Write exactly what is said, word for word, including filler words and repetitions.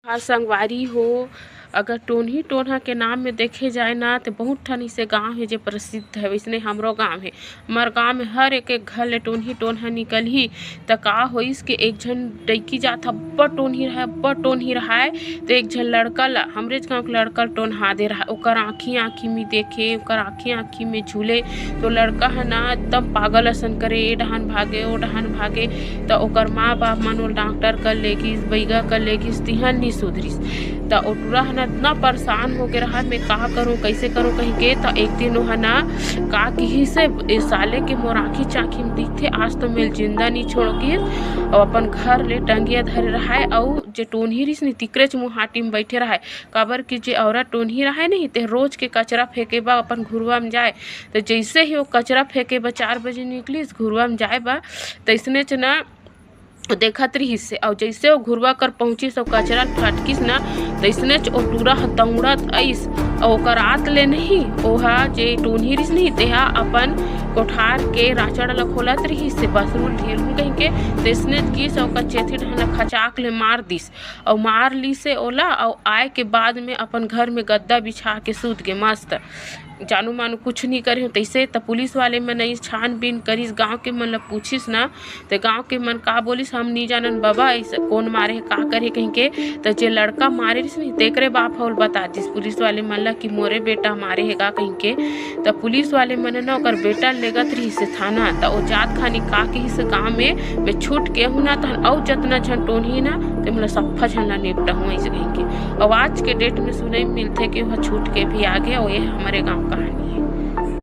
हाँ संगवारी हो, अगर टोनही टोनहा के नाम में देखे जाए ना, तो बहुत ठन इसे गांव हे जे प्रसिद्ध हे। वैसने हमरो गांव हे, हमर गांव में हर एक एक घर ले टोनही टोनहा निकलही। त का होइस कि एक झन डइकी जात ह, अब्बड़ टोनही रहय, अब्बड़ टोनही रहय। त एक झन लड़का ला, हमरेच गांव के लड़का ला टोनहा दे रहय। ओकर आँखी आँखी में देखे, ओकर आँखी आँखी में झूले। तो लड़का ह ना एकदम पागल असन करे, ए डहान भागे, ओ डहान भागे। त ओकर माँ बाप मन ओला डॉक्टर कर ले गिस, बइगा कर ले गिस, तिहन नी सुधरिस। त ओ टूरा ह ना इतना परेशान हो गे रहा, "मैं का करूँ, कैसे करूँ?" कहिके। त एक दिन ओह ना का किहिस, "ए साले के मोर आँखी चाँखी में दिखथे, आज तो मैं जिंदा नी छोड़ो," किहिस। अउ अपन घर ले टंगिया धरे रहाय, अउ जे टोनही रिहिस नी, तिकरेच मुहाटी में बैठे रहाय। काबर कि जे औरत टोनही रहाय नहीं, ते रोज के कचरा फेंके बा अपन घुरवा में जाय। त जैसे ही वो कचरा फेंके बा, चार बजे निकलिस घुरवा में जाय बा, तैसने च ना देखत रिहिस हे, अउ जइसे ओ घुरवा कर पहुँचिस अउ कचरा ल फटकिस ना, तइसनेच ओ टूरा ह दौड़त अइस, अउ ओकर आत ले नहीं, ओहा जे टोनही रिहिस नहीं, तेहा अपन कोठार के राचड़ ल खोलत रिहिस हे, बसरू ल ढेलहूँ कहिके, तइसनेच गिस अउ ओकर चेथी डहन ल खचाक ले मार दिस, अउ मार लिस हे ओला, अउ आए के बाद में अपन घर में गद्दा बिछा के सूत गे मस्त। जानू मानू कुछ नहीं करे हो तैसे। त पुलिस वाले मन अइस छानबीन करिस, गांव के मन ल पूछिस ना, त गांव के मन का बोलिस, "हम नहीं जानन बाबा, ऐसे कौन मारे हे, का करे," कहिके। त जे लड़का मारे रिहिस नहीं, तेकरे बाप ह ओला बता दिस पुलिस वाले मन ल कि मोरे बेटा मारे हे गा कहिके। त पुलिस वाले मन ना ओकर बेटा ल लेगत रिहिस हे थाना। त ओ जात खानी का किहिस गांव में, "मैं छूट के हूँ ना, तहन अउ जतना झन टोनही ना, ते मोला सफ्फा झन ला निपटा हूँ," ऐसे कहिके। अउ आज के डेट में सुने में मिलथे कि वह छूट के भी आ गया। वो ये हमारे गांव कहानी है।